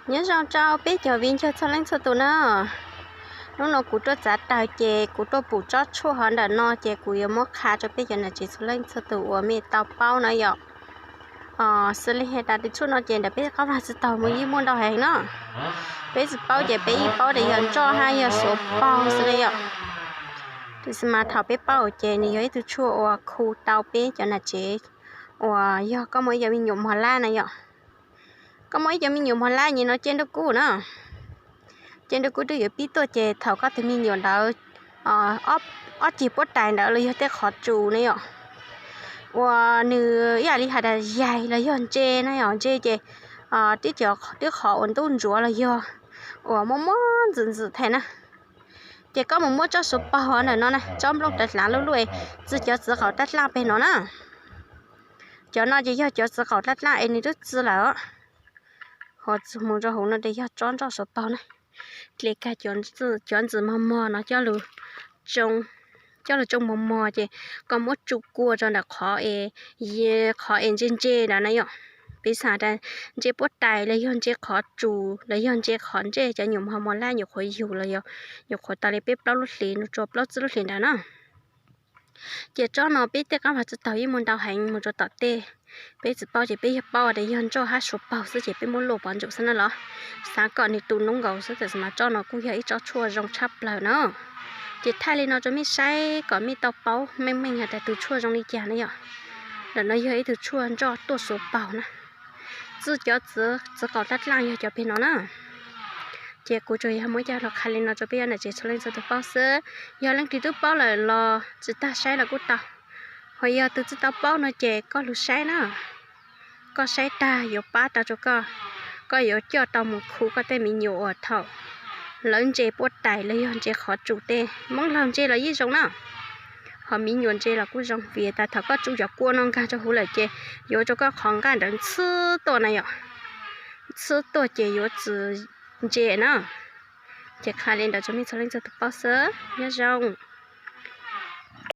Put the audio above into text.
Nyob zoo rau peb cov viv ncaus txhua leej txhua tus na. Hnub no kuv tuaj txav taws ces kuv tuaj pum tsob tshuaj hov ntawm no ces kuv yuav muab qha rau peb cov nam tsev txhua leej txhua tus uas mej tau paub na yom. Xws li has tas tus tshuaj no ces ntawm peb qab vaj tsi taug mus yeej muaj ntau heev no. Peb tsi paub ces peb yeej paub tas yog ntsoj hab yog suav paug xwb na yom. Tiam sis mas thaum peb paub ces nws yog ib tug tshuaj uas khu tau peb cov nam tsev uas yog koj muaj ib cov me nyuam mog lab na yom. Koj muaj ib cov me nyuam mog lab nyem no ceg nruab kub na. Ceg nruab kub twb yuav pib tuaj ces thaum koj tus me nyuam ntawd ob ceg puab tais ntawd los yog tej qhov tsum ne yom, uas nws ib yam li has tas yaig los yog ntse na yom, ntse ces tib co, tib qhov uas ntub ntsuav los yog uas muaj muaj ntxwm ntxwm them na. Ces koj mus muab tsob suav paug ntawm no na, tsob nplooj taws dlaav lub lub es txi cov txiv qaum dlaaj dlaaj peg no na. Cov no ces yog cov txiv qaum dlaaj dlaaj es nws twb txi lawm. Ho txug mus rau hauv no ces yog tsob ntsoj suav paug na. Dle kag cov ntxwm mog mog no coj lug tsoo mog mog ces koj muab tsu kua rau ntawm qhov es, qhov es ntse ntse ntawd na yom. Piv xam tas ntse puab tais los yog ntse qhov tsum los yog ntse qhov ntsej cov nyuam mog mog lab nyuam qhuav yug los yog nyuam qhuav tau li peb plaub lub hlis no rua plaub tsib lub hlis ntawd na. Ces tsob no peb tej qaab vag tsi taug yeej muaj ntau heev mus rua tom tej. Peb tsi paub ces peb yog paub tas yog ntsoj hab suav paug xwb ces peb muab luaj pov ntsum xwb na los, xaav kom nws tu noob nkaus xwb. Tam sis mas tsob no kuj yog ib tsob tshuaj zoo tshaj plawg na. Ces thaij li no rua mej saib kom mej tau paub meej meej has tas tus tshuaj zoo li cas na yom. Ntawm no yog ib tug tshuaj ntsoj tuaj suav paug na. Txi cov txiv qaum dlaaj dlaaj yog cov peg no na. Ces kuv tsuas yog muab coj lug qha li no rua peb cov nam tsev txhua leej txhua tug paub xwb. Yog leej twg tub paub lawm los tsi tag saib los kuj tau. Ho yog tug tsi tau paub no ces koj lug saib na. Koj saib tag yuav pab tau rua koj, koj yuav coj tau mus khu koj tej me nyuam uas thaum lawv ntse puab tais los yog ntse qhov tsum tej. Moob laug ntse los yeej zoo na. Ho me nyuam ntse los kuj zoo vim tas thaum koj tsu cov kua no nkaag rua huv lawm ces yuav rua koj qhov nqaj ntawd ntxhwb tuaj na yom. Ntxhwb tuaj ces yuav tsi ntse na. Ces qha li ntawd rua mej txhua leej txhua tug paub xwb, nyob zoo.